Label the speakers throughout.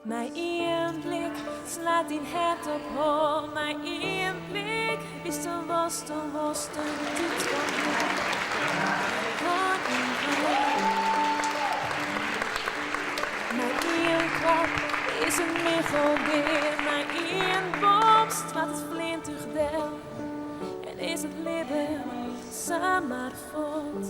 Speaker 1: Mei ien blik slacht dyn hert op hol, mei ien blik witsto watsto wolst, de tiid fan Mei ien klap is in michel dea, mei ien bom stoart it fleantúch del en is it libben samar fuort.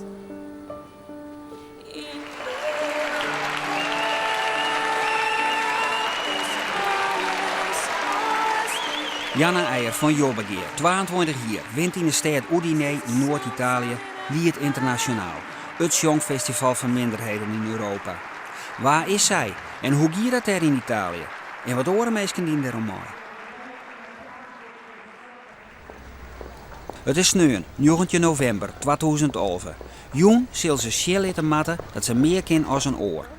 Speaker 2: Janna Eijer fan Jobbegea, 22 jier, wint yn de stêd Udine yn Noard-Italië Liet Ynternasjonaal, it sjongfestival foar minderheden yn Europa. Wa is sy en hoe gie dat dêr yn Italië? En wat oare minsken dienen dêroan mei? It is sneon 19 novimber 2011. Jûn sil se sjen litte moatte dat se mear kin as in oar.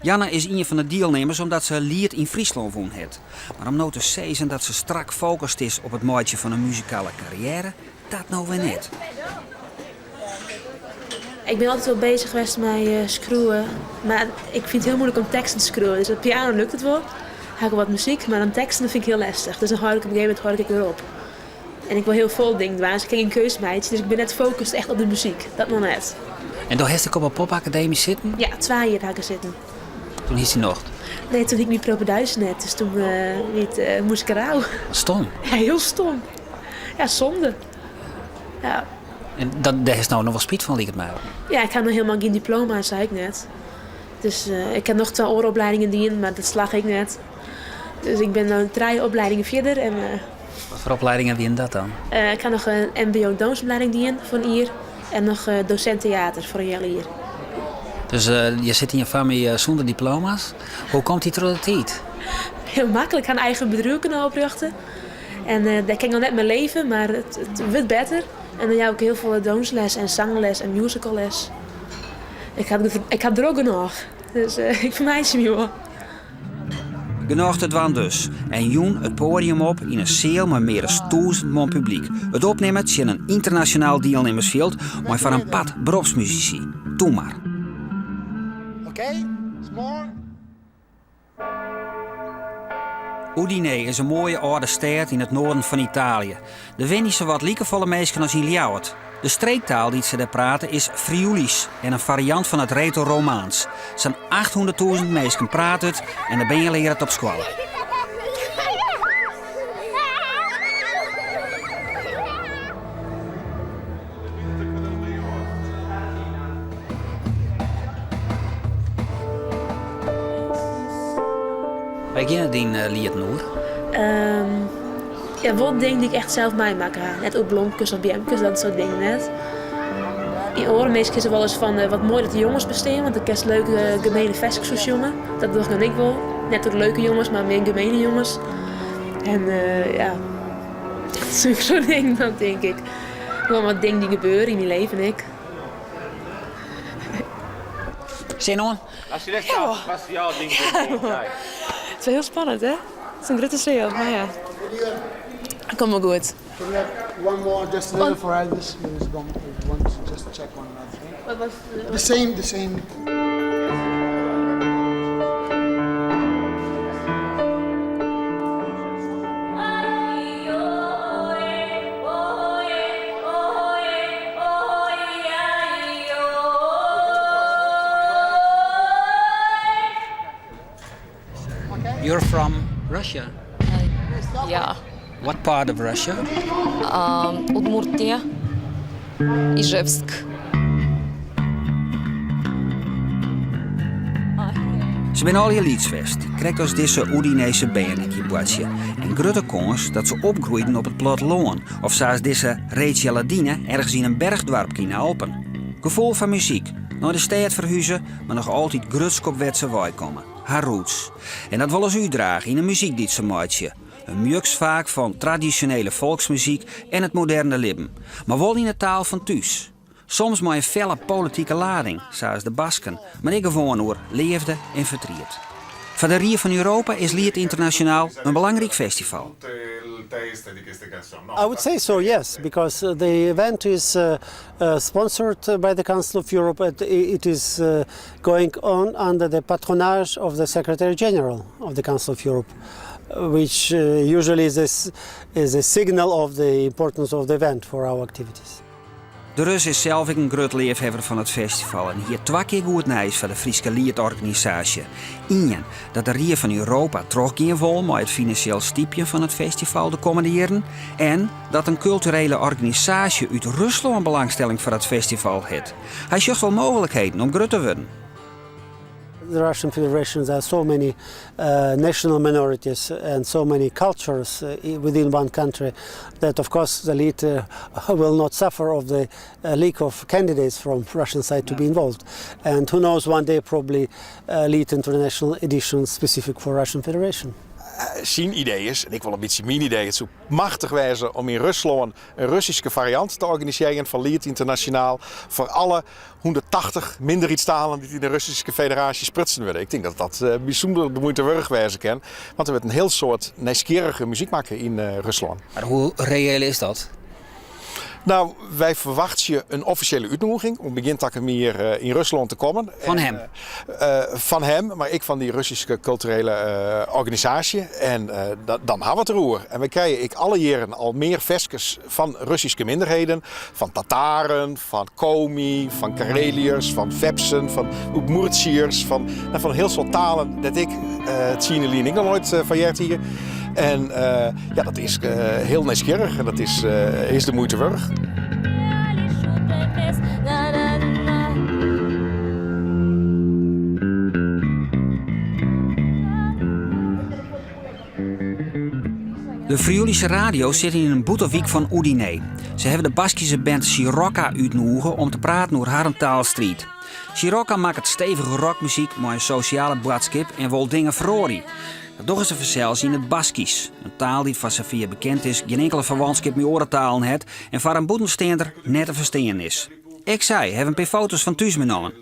Speaker 2: Janna is ien fan de dielnimmers omdat se Liet yn Fryslân wûn hat. Mar om no te sizzen dat se strak fokust is op it meitsjen fan in muzikale karriêre, dat no wer net.
Speaker 3: Ik bin altyd wol bezich west mei eh, skriuwen, mar ik fyn it hiel muoilik om teksten te skriuwen. Dus op piano lukt it wol. Ha ik wol wat muzyk, mar dan teksten fyn ik hiel lestich. Dus dan hâld ik op in gegeven momint hâld ik wer op. En ik wol hiel folle dingen dwaan, dus ik kin gjin keus meitsje. Dus ik bin net fokust echt op de muzyk. Dat noch net.
Speaker 2: En do hast ek op 'e popakademy sitten?
Speaker 3: Ja, twa jier ha ik der sitten.
Speaker 2: Toen hiest dyn nocht?
Speaker 3: Nee, toen hie ik myn propedeuse net. Dus toen uh, wie it, uh, moast ik derôf.
Speaker 2: Stom.
Speaker 3: Ja, hiel stom. Ja, sonde. Ja.
Speaker 2: En dat, dêr hast no noch wol spyt fan, liket my.
Speaker 3: Ja, ik ha noch hielendal gjin diploma, sei ik net. Dus uh, ik ha noch twa oare opliedingen dien, mar dat slagge ek net. Dus ik bin no trije opliedingen fierder. En, uh,
Speaker 2: Wat foar opliedingen wienen dat dan?
Speaker 3: Uh, ik ha noch in MBO dûnsopleiding dien foar in jier. En noch dosint teater foar in healjier.
Speaker 2: Dus je sit yn je famylje sûnder diploma's. Hoe komt dy troch de tiid?
Speaker 3: Hiel maklik. Ik ha in eigen bedriuw kinne oprjochte. En dêr kin ik noch net mei leve, mar it, it wurdt better. En dan jou ik hiel folle dûnsles en sangles en musicalles. Ik ha, ik ha drok genôch. Dus uh, ik fermeitsje my wol.
Speaker 2: Genôch te dwaan dus. En jûn it poadium op yn in seal mei mear as 1000 man publyk. It opnimme tsjin in ynternasjonaal dielnimmersfjild mei foar in part beropsmusisy. Toe mar.
Speaker 4: Oké, more.
Speaker 2: Udine is in moaie âlde stêd yn it noarden fan Italië. Der wenje sawat likefolle minsken as yn Ljouwert. De streektaal dy't se dêr prate is Friulisch en in fariant fan it Reto-Romaans. Sa'n 800.000 minsken prate it en de bern leare it op skoalle. Wêr geane dyn eh, lieten oer?
Speaker 3: Um, ja, wol dingen dy't ik echt sels meimakke ha. Net oer blomkes of beamkes, dat soart dingen net. Yn oare minsken is der wolris fan eh, wat moai dat de jonges bestean, want dan kinst leuke eh, gemene ferskes oer sjonge. Dat doch dan ek wol. Net oer leuke jonges, mar mear gemene jonges. En uh, ja, sokke dingen dan tink ik. Gewoan wat dingen dy't gebeure yn myn leven ek.
Speaker 2: Sin oan?
Speaker 3: Ja. It is wol hiel spannend, hè? It is in grutte seal, mar ja. It komt wol goed.
Speaker 4: Can we have one more, just a little for Elvis? He was gone. We want to just check one other thing.
Speaker 3: What was
Speaker 4: the, the same, the same.
Speaker 2: You're from Russia?
Speaker 5: Yeah.
Speaker 2: What part of Russia?
Speaker 5: Um, Udmurtia, Izhevsk.
Speaker 2: Se binne allegear lyts west, krekt as dizze Udinese bern ek hjir boartsje. En grutte kâns dat se opgroeiden op it plattelân, of sa as dizze Regia Ladine ergens yn in berchdoarpke yn 'e Alpen. Gefoel foar muzyk, nei de stêd ferhuze, mar noch altyd grutsk op wêr't se weikomme, har roots. En dat wolle se útdrage yn 'e muzyk dy't se meitsje. In mjuks faak fan tradisjonele folksmuzyk en it moderne libben, mar wol yn 'e taal fan thús. Soms mei in felle politike lading, sa as de Basken, mar ek gewoan oer leafde en fertriet. Foar de Rie fan Europa is Liet Ynternasjonaal in belangryk festival.
Speaker 4: I would say so, yes, because the event is sponsored by the Council of Europe and it is going on under the patronage of the Secretary General of the Council of Europe, which usually is a, is a signal of the importance of the event for our activities.
Speaker 2: De Rus is sels ek in grut leafhawwer fan it festival en hie twa kear goed nijs foar de Fryske Liet-organisaasje. Ien, dat de Rie fan Europa trochgean wol mei it finansjeel stypjen fan it festival de kommende jierren en dat in kulturele organisaasje út Ruslân belangstelling foar it festival hat. Hy sjocht wol mooglikheden om grut te wurden.
Speaker 4: The Russian Federation, there are so many national minorities and so many cultures within one country that of course the Liet will not suffer of the lack of candidates from Russian side to be involved. And who knows, one day probably Liet International edition specific for Russian Federation.
Speaker 6: Syn idee is, en ek wol in bytsje myn idee, it soe machtich wêze om yn Ruslân in Russyske fariant te organisearjen fan Liet Ynternasjonaal foar alle 180 minderheidstalen dy't yn de Russyske Federaasje sprutsen wurde. Ik tink dat dat bysûnder de muoite wurdich wêze kin, want der wurdt in hiel soad nijsgjirrige muzyk makke yn Ruslân.
Speaker 2: Mar hoe reëel is dat?
Speaker 6: No, wy ferwachtsje in offisjele útnûging om begjin takom jier yn Ruslân te kommen.
Speaker 2: Fan him?
Speaker 6: Fan him, mar ek fan dy Russyske kulturele organisaasje. En dan ha we it deroer. En wy krije ek alle jierren al mear ferskes fan Russyske minderheden, fan Tataren, fan Komi, fan Kareliërs, fan Vepsen, fan Oedmoertsjers, fan, no, fan in hiel soad talen dêr't ik tsien jier lyn ek noch noait fan heard hie. En ja, dat is hiel nijsgjirrich en dat is, is de muoite wurdich.
Speaker 2: De Friulische Radio sit yn in bûtenwyk fan Udine. Se hawwe de Baskyske band Sirocca útnûge om te praten oer harren taalstriid. Sirocca makket stevige rockmuzyk mei in sosjale boadskip en wol dingen feroarje. Dat dogge se fansels yn it Baskysk, in taal dy't foar safier bekend is gjin inkele ferwantskip mei oare talen hat en foar in bûtensteander net te ferstean is. Ek sy hawwe in pear foto's fan thús meinommen.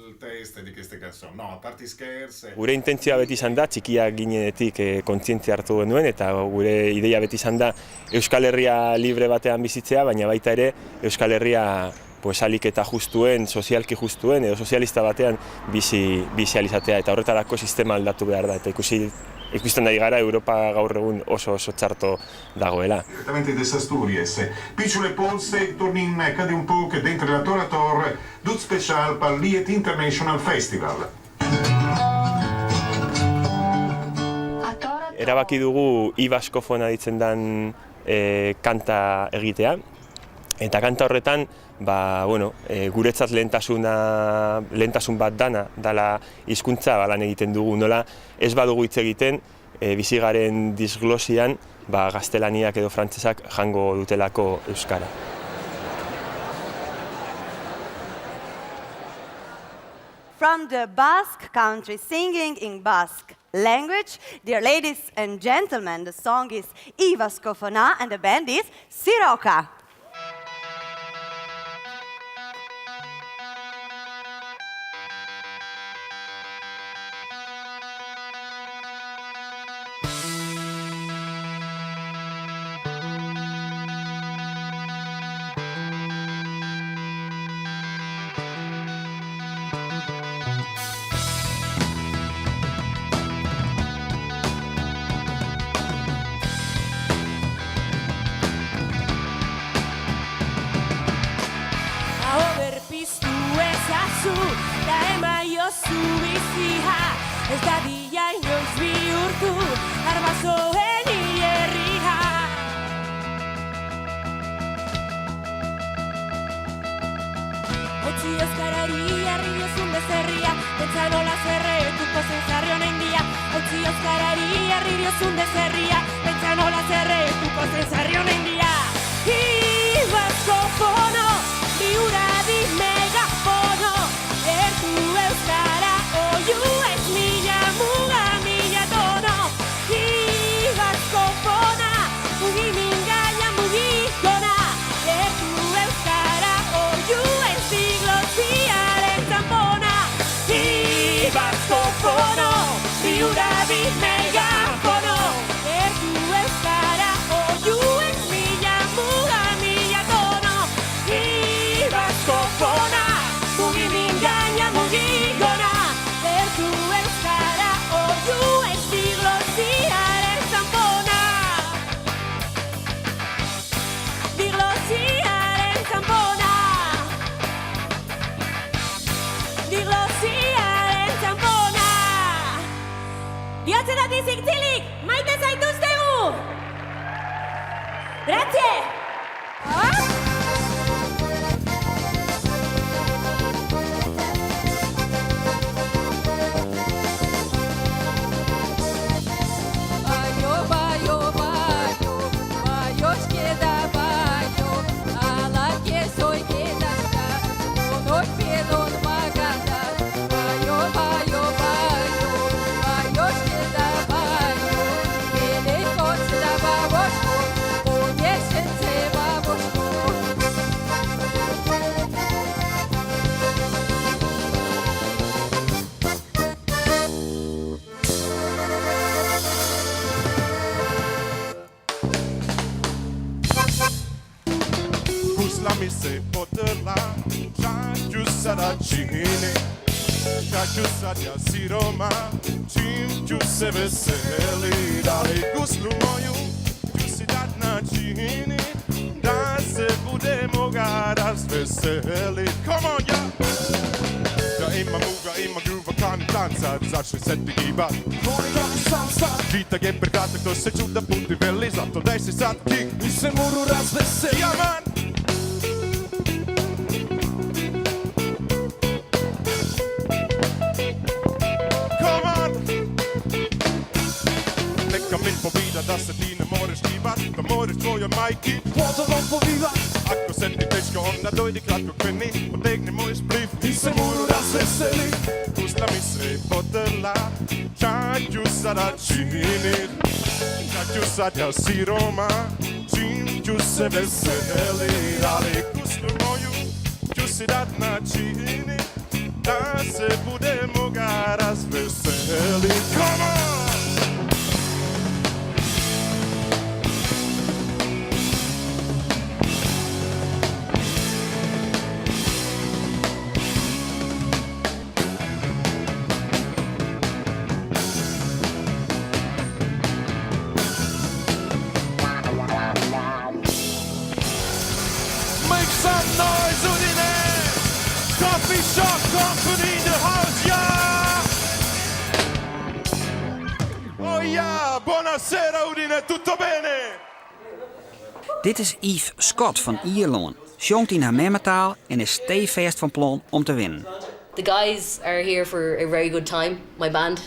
Speaker 7: Gure intentzioa beti izan da, txikiak ginenetik kontzientzia hartu genuen eta gure ideia beti izan da Euskal Herria libre batean bizitzea, baina baita ere Euskal Herria pues ahalik eta justuen, sozialki justuen edo sozialista batean bizi bizi ahal izatea eta horretarako sistema aldatu behar da eta ikusi ikusten ari gara Europa gaur egun oso oso txarto dagoela. Erabaki dugu I Baskofona deitzen dan kanta egitea eta kanta horretan ba, bueno, guretzat lehentasuna, lehentasun bat dana dala hizkuntza, ba, lan egiten dugu nola ez badugu hitz egiten bizi garen disglosian ba, gaztelaniak edo frantsesak jango dutelako euskara.
Speaker 8: From the Basque country, singing in Basque language. Dear ladies and gentlemen, the song is I Vascofona and the band is Siroka.
Speaker 1: Aho berpiztu ezazu, ta emaiozu bizia, ez dadila inoiz bihurtu, arbasoen hilerria. Utzi euskarari jarri diozun bezerria, pentsa nola zerretuko zen sarri honen dia. Utzi euskarari jarri diozun bezerria, pentsa nola zerretuko zen sarri honen dia. Ibaskofono, bihuradi megafono, ertu euskara oihu ez mila muga mila tono. Ibaskofona, mugi mingaia mugi gona, ertu euskara oihu ez diglosiaren txanpona. Ibaskofono, bihuradi megafono, ertu euskara oihu ez Irrati Zintzilik, maite zaituztegu! Grazie!
Speaker 9: Gusla mi se potrla, ča ću sada čini, Ča ću sad ja siroma, čim ću se veseli, da li guslu moju ću si dat načini, da se bude moga razveseli. Come on, ja! Ja ima muga, ima gruva, kan tancat, začni se ti gibat. Žitak je prekratak, to se čuda puti veli, zato daj si sad kick.
Speaker 10: I se muru razveseli.
Speaker 9: Ja man! Come on! Neka mi povida da se ti ne moreš gibat, da moreš tvojoj majki
Speaker 10: Potovom povivat.
Speaker 9: Ako se ti teško, onda dojdi kratko k meni, potegni moj splif
Speaker 10: I se muru razveseli.
Speaker 9: Gusla mi se potrla, ča ću sada činit, ča ću sad ja siroma, čim ću se veselit, ali guslu moju ću si dat načinit, da se bude moga razveselit. Come on! Make some noise, Udine! Coffee Shop Company in the house, yeah! Oh yeah, buonasera Udine, tutto bene?
Speaker 2: Dit is Eve Scott fan Ierlân. Sjongt yn har memmetaal en is steefêst fan plan om te winnen.
Speaker 5: The guys are here for a very good time, my band,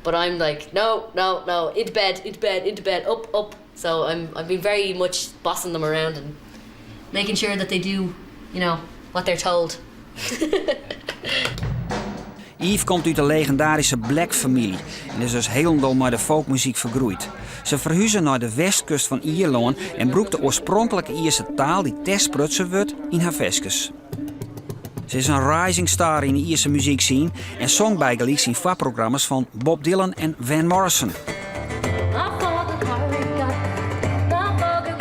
Speaker 5: but I'm like, no, no, no, into bed, into bed, into bed, up, up. So I've been very much bossing them around and making sure that they do what they're told.
Speaker 2: Eve komt út de legindaryske Black-famylje en is dus hielendal mei de folkmuzyk fergroeid. Se ferhuze nei de westkust fan Ierlân en brûkt de oarspronklike Ierske taal dy't dêr sprutsen wurdt yn har ferskes. Se is in rising star yn de Ierske muzykscene en song bygelyks yn foarprogramma's fan Bob Dylan en Van Morrison.
Speaker 11: Ná fág an carraig ná fág a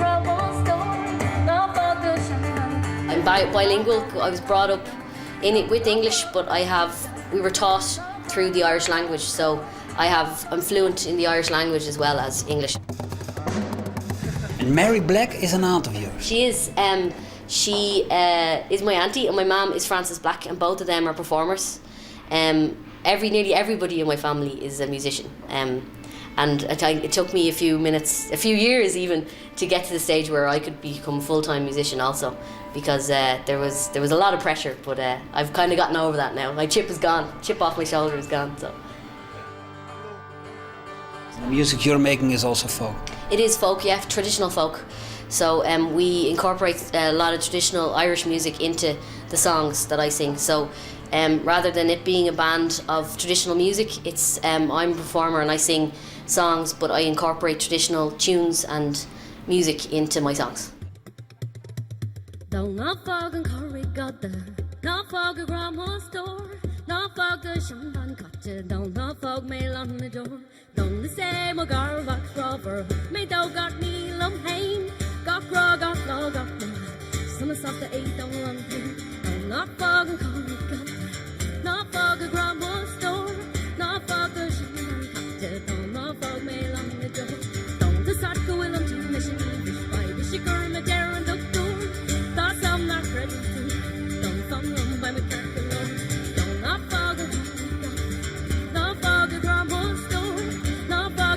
Speaker 11: ná fág
Speaker 5: I'm bilingual. I was brought up in it with English, but we were taught through the Irish language, so I'm fluent in the Irish language as well as English.
Speaker 2: And Mary Black is an aunt of yours.
Speaker 5: She is. She is my auntie, and my mum is Frances Black, and both of them are performers. Nearly everybody in my family is a musician. And I think it took me a few minutes, a few years even, to get to the stage where I could become a full-time musician also, because there was a lot of pressure. But I've kind of gotten over that now. My chip is gone. Chip off my shoulder is gone. So.
Speaker 2: The music you're making is also folk.
Speaker 5: It is folk, yeah, traditional folk. So we incorporate a lot of traditional Irish music into the songs that I sing. So rather than it being a band of traditional music, I'm a performer and I sing songs, but I incorporate traditional tunes and music into my songs.
Speaker 11: Ná fág an carraig fhada, ná fág a grá mo stór, ná fág do sheanbhean chaite, ná fág mé lán na deor. Don sé mo garmhac grámhar, mé dó gach ní liom féin, gach rá gach lá gach lá, sona sásta é don an féin. Ná fág an carraig fhada, ná fág a grá mo stór, ná fág do sheanbhean chaite, ná fág mé lán na deor. Don tá sat go bhfuil an tune leis an Irish vibe, is gur me deir an dochtúir, Tá sam nach creideann tú, don fan liom beidh mé ceart go leor. Don ná fág an carraig fhada, ná fág a grá mo stór, ná fág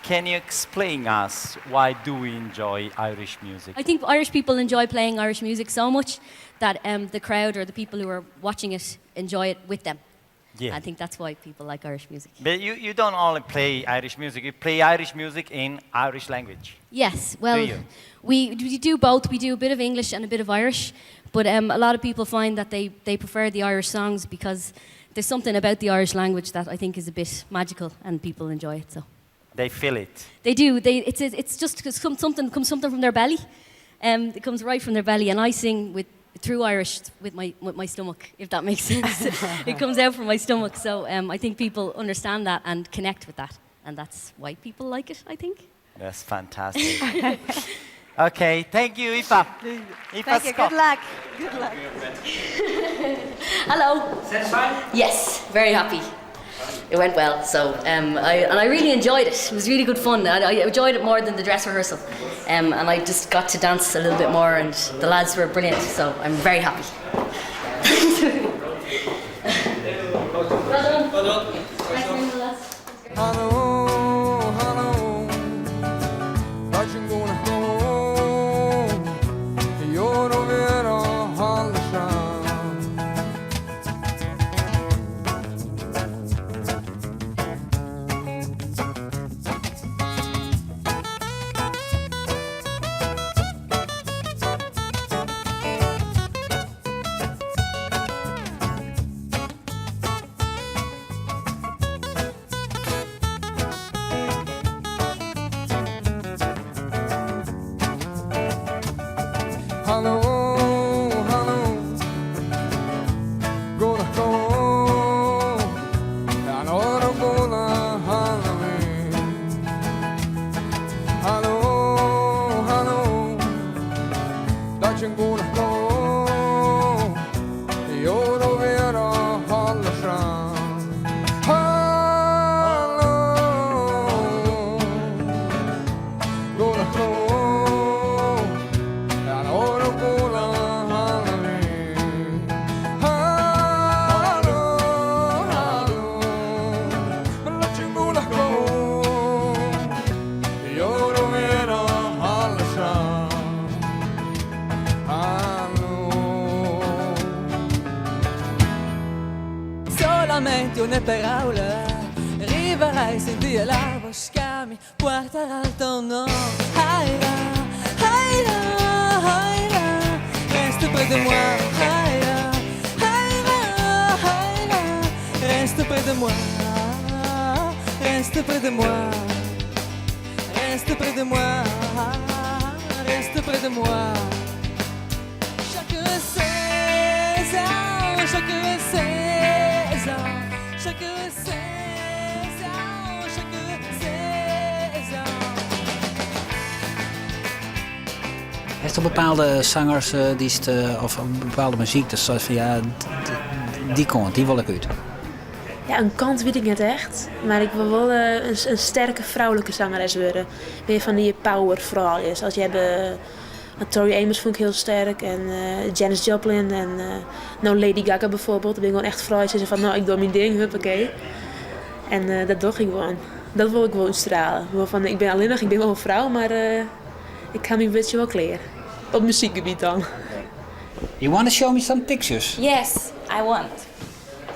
Speaker 12: Can you explain us why do we enjoy Irish music?
Speaker 5: I think Irish people enjoy playing Irish music so much that um, the crowd or the people who are watching it enjoy it with them. Yeah. I think that's why people like Irish music.
Speaker 12: But you, you don't only play Irish music, you play Irish music in Irish language.
Speaker 5: Yes, well, do we, we do both. We do a bit of English and a bit of Irish, but um, a lot of people find that they, they prefer the Irish songs because there's something about the Irish language that I think is a bit magical and people enjoy it. So
Speaker 12: They feel it.
Speaker 5: They do. They, it's, it's just something comes something from their belly. Um, it comes right from their belly, and I sing with through Irish with my with my stomach, if that makes sense. it comes out from my stomach, so um, I think people understand that and connect with that, and that's why people like it. I think.
Speaker 12: That's fantastic. okay, thank you, Aoife. Aoife
Speaker 8: thank you.
Speaker 12: Scott.
Speaker 8: Good luck. Good luck.
Speaker 5: Hello.
Speaker 2: Satisfied?
Speaker 5: Yes, very happy. It went well, so um, I, and I really enjoyed it. It was really good fun. I, I enjoyed it more than the dress rehearsal, um, and I just got to dance a little bit more. And the lads were brilliant, so I'm very happy. well done.
Speaker 13: Well done.
Speaker 10: Hallo, hallo, Hallo, hallo, Hallo, hallo,
Speaker 14: Solamente una paraula Arribarà i sentir la bosca mi portarà al teu nom Aira, aira, aira Reste près de moi Aira, aira, aira Reste près de moi Reste près de moi Reste près de moi Reste près de moi Chaque saison, chaque saison, chaque saison, chaque saison.
Speaker 2: Hast bepaalde sangers uh, die of bepaalde muzyk, dat seist fan ja, dy kant, dy wol ik út?
Speaker 3: Ja, in kant wit ik net echt. Mar ik wol wol uh, in, in sterke froulike sangeres wurde. Mear fan dy power froulju. As je hawwe, Tori Amos fûn ik hiel sterk en uh, Janis Joplin en uh, no Lady Gaga bijvoorbeeld. Dat binne gewoan echt froulju sizze fan no ik doch myn ding, huppakee. En uh, dat doch ik gewoan. Dat wol ik wol útstriele. Fan, ik bin allinnich, ik bin wol in frou, mar uh, ik ha myn wurdsje wol klear. Op muzykgebiet dan.
Speaker 2: You want to show me some pictures?
Speaker 15: Yes, I want.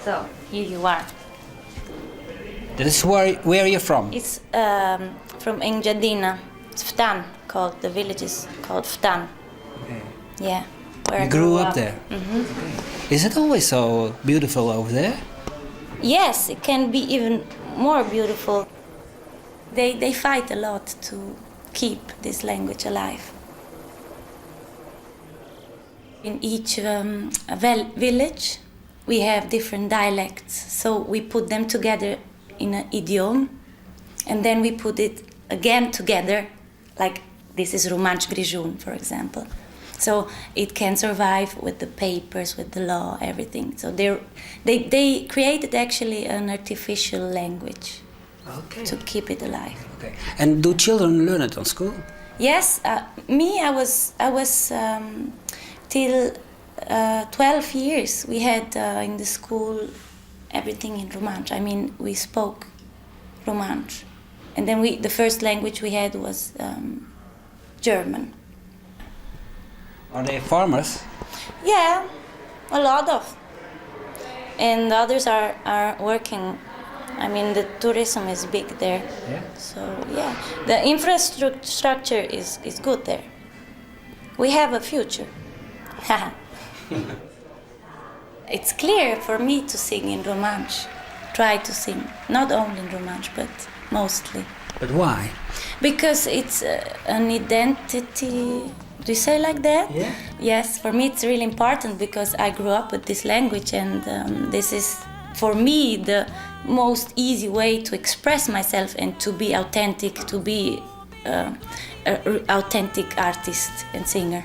Speaker 15: So, here you are.
Speaker 2: This is where, where are you from?
Speaker 15: It's um, from Engiadina. It's Ftan, called, the village is called Ftan.
Speaker 2: Okay.
Speaker 15: Yeah.
Speaker 2: Where you I grew, grew up, up there?
Speaker 15: Mm -hmm.
Speaker 2: okay. Is it always so beautiful over there?
Speaker 15: Yes, it can be even more beautiful. They, they fight a lot to keep this language alive. In each um, village, we have different dialects, so we put them together in an idiom, and then we put it again together, like this is Rumantsch Grischun, for example. So it can survive with the papers, with the law, everything. So they they they created actually an artificial language
Speaker 2: okay.
Speaker 15: to keep it alive.
Speaker 2: Okay. And do children learn it on school?
Speaker 15: Yes, uh, me, I was I was um, till uh, 12 years we had uh, in the school everything in Romansh. I mean, we spoke Romansh. And then we, the first language we had was um, German.
Speaker 2: Are they farmers?
Speaker 15: Yeah, a lot of. And others are, are working. I mean, the tourism is big there.
Speaker 2: Yeah.
Speaker 15: So, yeah, the infrastructure is, is good there. We have a future. it's clear for me to sing in Romansh. Try to sing, not only in Romansh, but mostly.
Speaker 2: But why?
Speaker 15: Because it's uh, an identity. Do you say like that?
Speaker 2: Yeah.
Speaker 15: Yes, for me it's really important because I grew up with this language, and um, this is for me the most easy way to express myself and to be authentic, to be uh, an authentic artist and singer.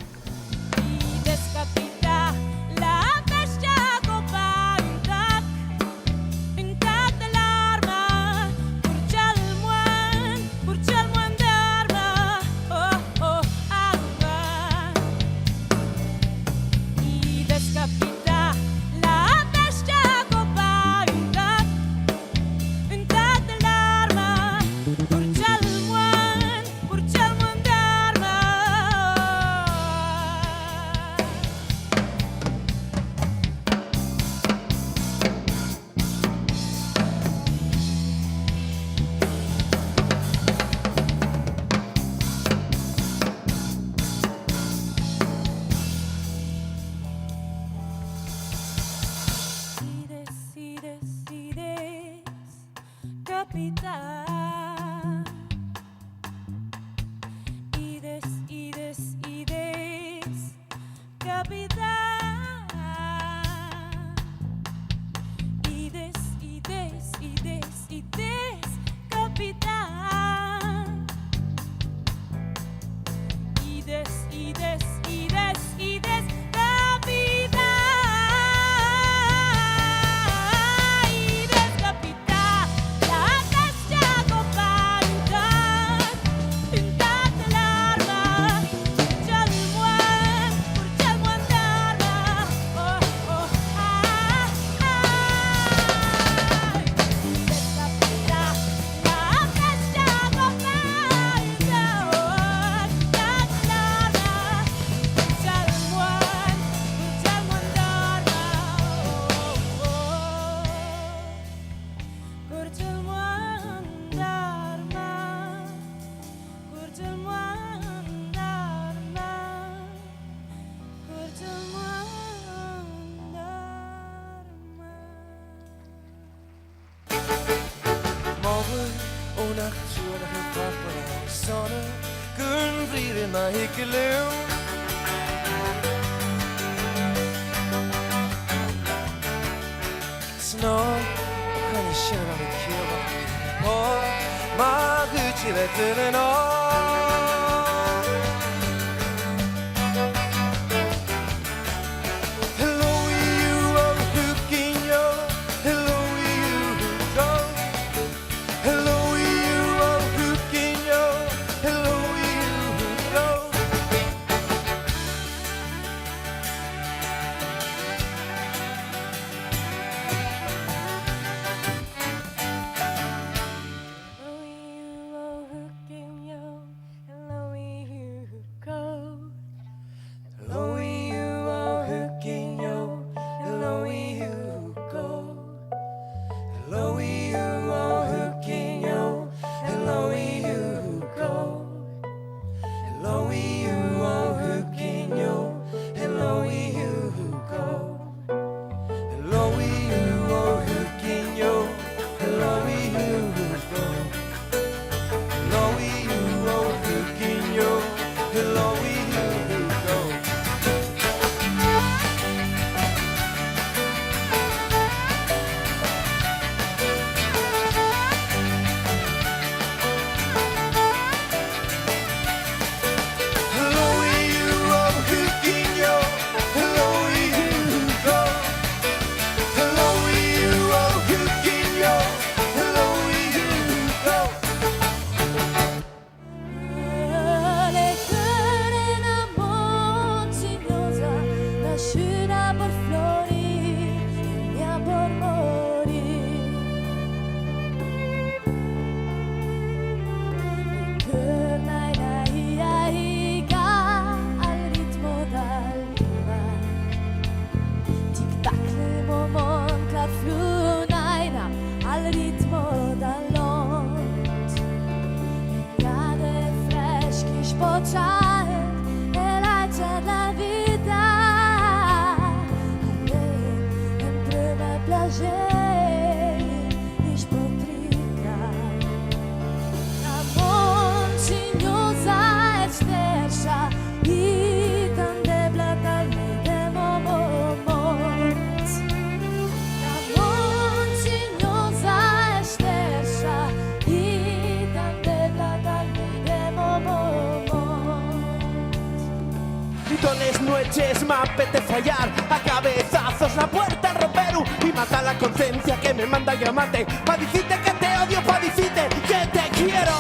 Speaker 13: Noches me apetece hallar a cabezazos la puerta al ropero y matar la conciencia que me manda a llamarte pa' dicirte que te odio, pa' dicirte que te quiero.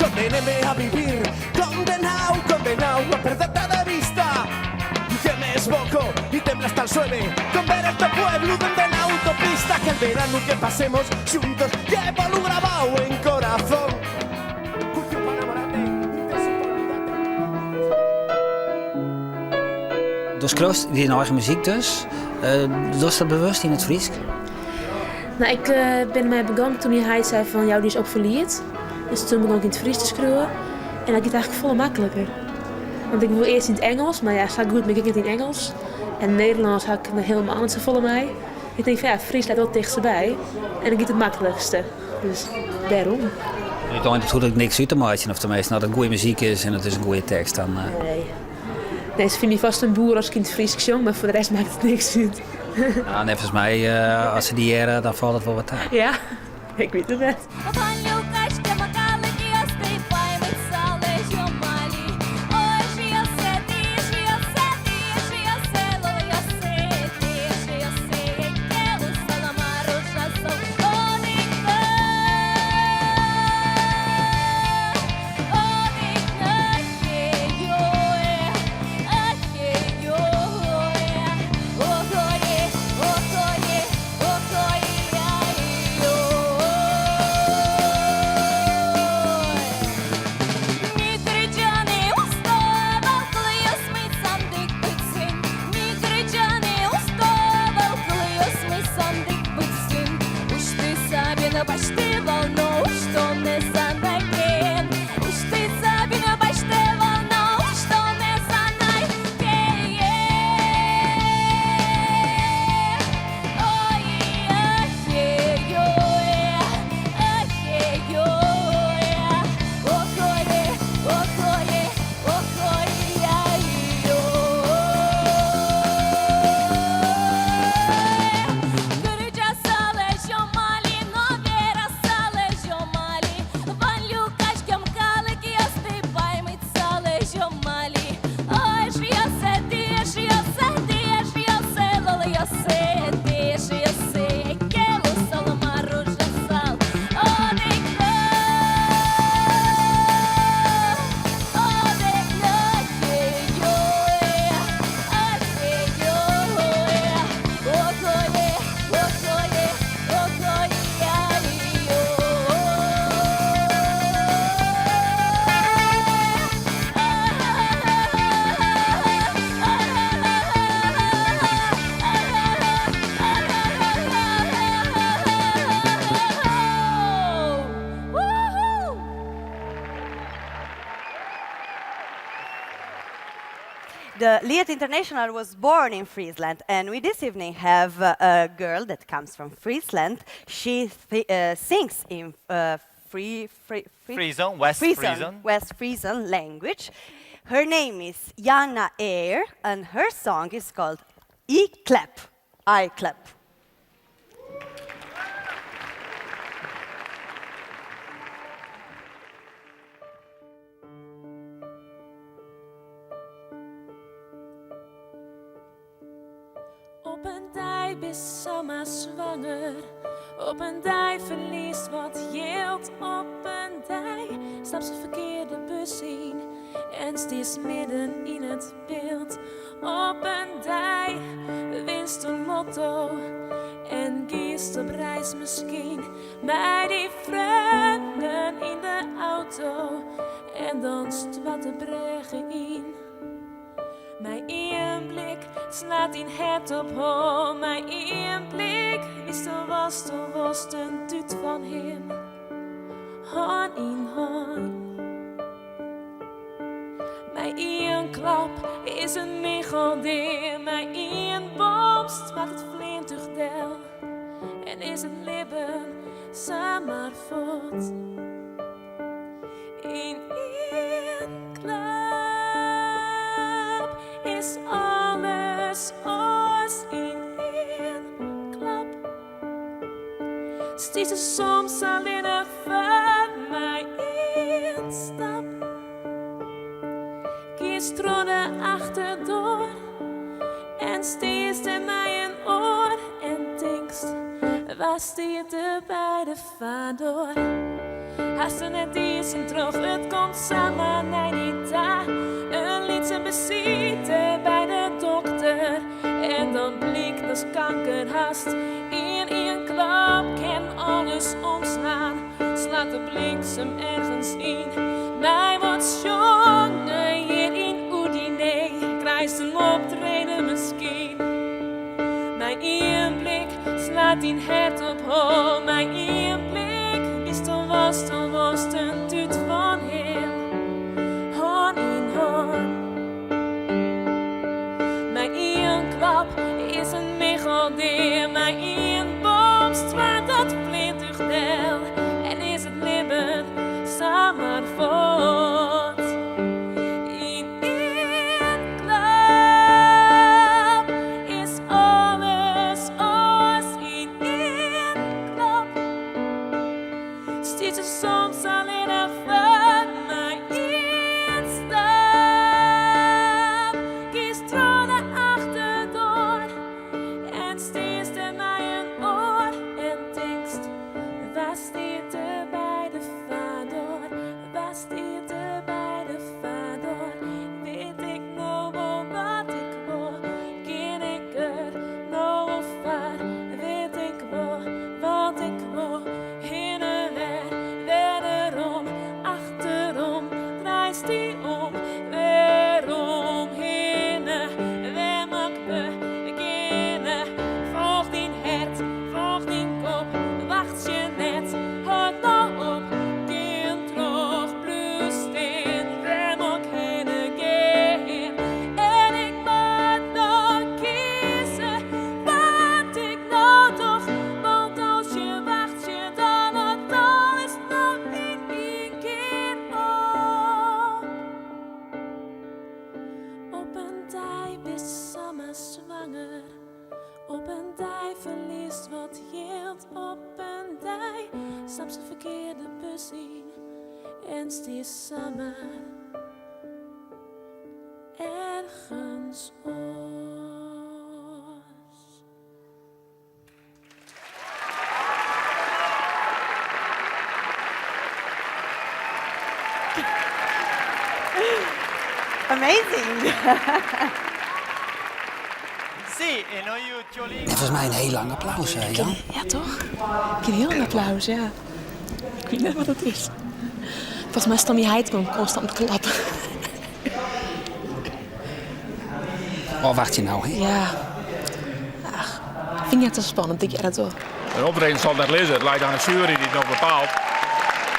Speaker 13: Condenéme a vivir, condenado, condenado a perderte de vista. Que me esboco y tembla hasta el suelo con ver este pueblo desde la autopista que el verano que pasemos juntos llévalo grabado en corazón.
Speaker 2: Do skriuwst dyn eigen muzyk dus. Dochst dat bewust yn it Frysk?
Speaker 3: No, ik bin mei begûn toen myn heit sei fan jou dy ris op foar Liet. Dus toen begûn ik yn it Frysk te skriuwen en dat giet eigentlik folle makliker. Want ik woe earst yn it Ingelsk, mar ja, sa goed bin ik ek net yn Ingelsk. En Nederlânsk ha ik helemaal net safolle mei. Ik tink fan ja, Frysk leit wol it tichtste by en dat giet it maklikste. Dus dêrom.
Speaker 2: Uteinlik hoecht it niks út te meitsjen, of teminsten as it goede muzyk is en it is in goede tekst, dan.
Speaker 3: Nee. Nee, se fine my fêst in boer as ik yn it Frysk sjong, mar foar de rest makket it niks út.
Speaker 2: No, neffens my, as se dy hearre, dan falt it wol wat ta.
Speaker 3: Ja, ik wit it net.
Speaker 8: The Liet International was born in Friesland, and we this evening have a girl that comes from Friesland. She sings in Free, Free, Free,
Speaker 12: Frieson, West
Speaker 8: Frieson,
Speaker 12: Frieson.
Speaker 8: West Frieson language. Her name is Jana Eyre, and her song is called I Clap. I Clap.
Speaker 1: Op in dei bist samar swanger, op in dei ferliest wat jild, op in dei stapst de ferkearde bus yn en stiest midden yn it byld. Op in dei winst de lotto en giest op reis miskien mei dyn freonen yn de auto en dan stoart de brêge yn. Mei ien blik Slaat dyn hert op hol. Mei ien blik witsto watsto wolst, in tút fan him, hân yn hân. Mei ien klap is in mich al dea, mei ien bom stoart it fleantúch del en is it libben samar fuort. Yn ien klap is alles oars, yn ien klap stiest soms allinnich foar mei ien stap. Giest troch de achterdoar en stiest dêr mei in oar en tinkst, wa stiet der by de Foardoar? Hast der net iens om troch, it komt samar nei dy ta. In lytse besite by de dokter en dan blykt datst kanker hast. Yn ien klap kin alles omslaan, slacht de bliksem ergens yn. Mei wat sjonge hjir yn Udine, krijst in optreden miskien. Mei ien blik slaat dyn hert op hol, mei ien blik witsto watsto wolst, in tút fan him, hân yn hân. Mei ien klap is in mich al dea, mei ien bom stoart dat fleantúch del en is it libben samar fuort. Yn ien klap is alles oars, yn ien klap stiest soms allinnich foar mei ien stap. Giest troch de achterdoar en stiest dêr mei in oar en tinkst, wa stiet der by de foardoar? Wa stiet der by de foardoar? Wit ik no wol wat ik wol? Kin ik der no wol foar? Wit ik wol wat ik wol? Hinne wer, werom, achterom, draaist dy om, werom, hinne, wêr moat ik begjinne? Folch dyn hert, folch dyn kop, wachtsje net, hâld no op, gean troch, bliuw stean, wêr moat ik hinne gean? En ik moat no kieze wat ik no doch, want as je wachtsje dan hâldt alles no yn ien kear op. Op in dei bist samar swanger, op in dei ferliest wat jild, op in dei stapst de ferkearde bus yn en stiest samar ergens oars.
Speaker 8: Amazing!
Speaker 2: Neffens my in hiel lang applaus, hè, Jan?
Speaker 1: Ja, toch? Ik kin hiel lang applaus, ja. Ik wit net wat it is. Folgens my is myn heit gewoan konstant te klappen.
Speaker 2: Oh, wachtsje no, hè?
Speaker 1: Ja. Ach, fyn ik net sa spannend, ik hear it wol.
Speaker 16: In optreden sil it net lizze, it leit oan de sjuery dy't it noch bepaalt.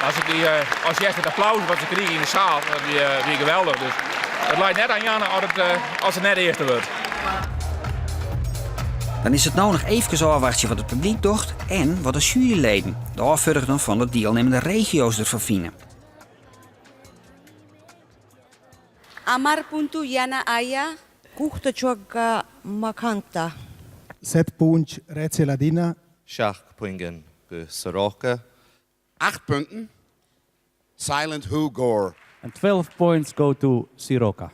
Speaker 16: As ik die, eh, as je echt it applaus wat se krigen yn de saal, dat wie, eh, wie geweldich. Dus it leit net oan Janne as, it, eh, as se net earste wurdt.
Speaker 2: Dan is it no noch eefkes ôfwachtsjen wat it publyk docht en wat de sjueryleden, de ôffurdigen fan de dielnimmende regio's derfan fine.
Speaker 17: 10 puntu Jana Aia.
Speaker 18: Kuchta chuagga makanta.
Speaker 19: Set pûntsj Rezia Ladina.
Speaker 20: 7 pointgen go Siroka.
Speaker 21: Acht punten, Silent Who Gore.
Speaker 22: And 12 points go to Siroka.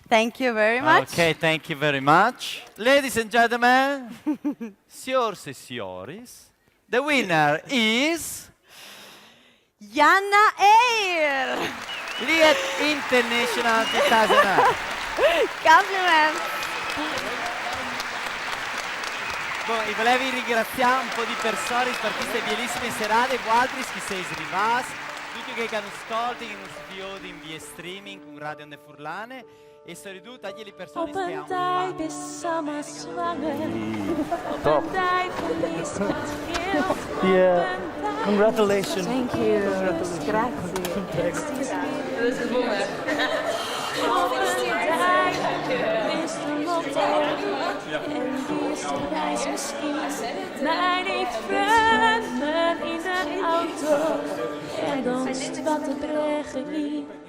Speaker 8: Thank you very much.
Speaker 12: Okay, thank you very much. Ladies and gentlemen, signors e signores, the winner is
Speaker 8: Janna Air.
Speaker 12: Liet International 2009.
Speaker 8: Compliments.
Speaker 12: Bon, e volevi ringraziare un po' di persone per queste bellissime serate, voi altri che siete rimasti, tutti che hanno ascoltato, che nos viodo in via streaming con Radio Onde Furlane.
Speaker 1: Op in dei bist samar swanger. Op
Speaker 13: Top.
Speaker 1: in dei ferliest wat jild.
Speaker 13: Yeah. Congratulations.
Speaker 1: Thank you.
Speaker 13: Congratulations.
Speaker 1: Grazie. Op in dei winst de lotto en giest op reis miskien. Mei dyn freonen yn de auto en danst wat de brêge yn.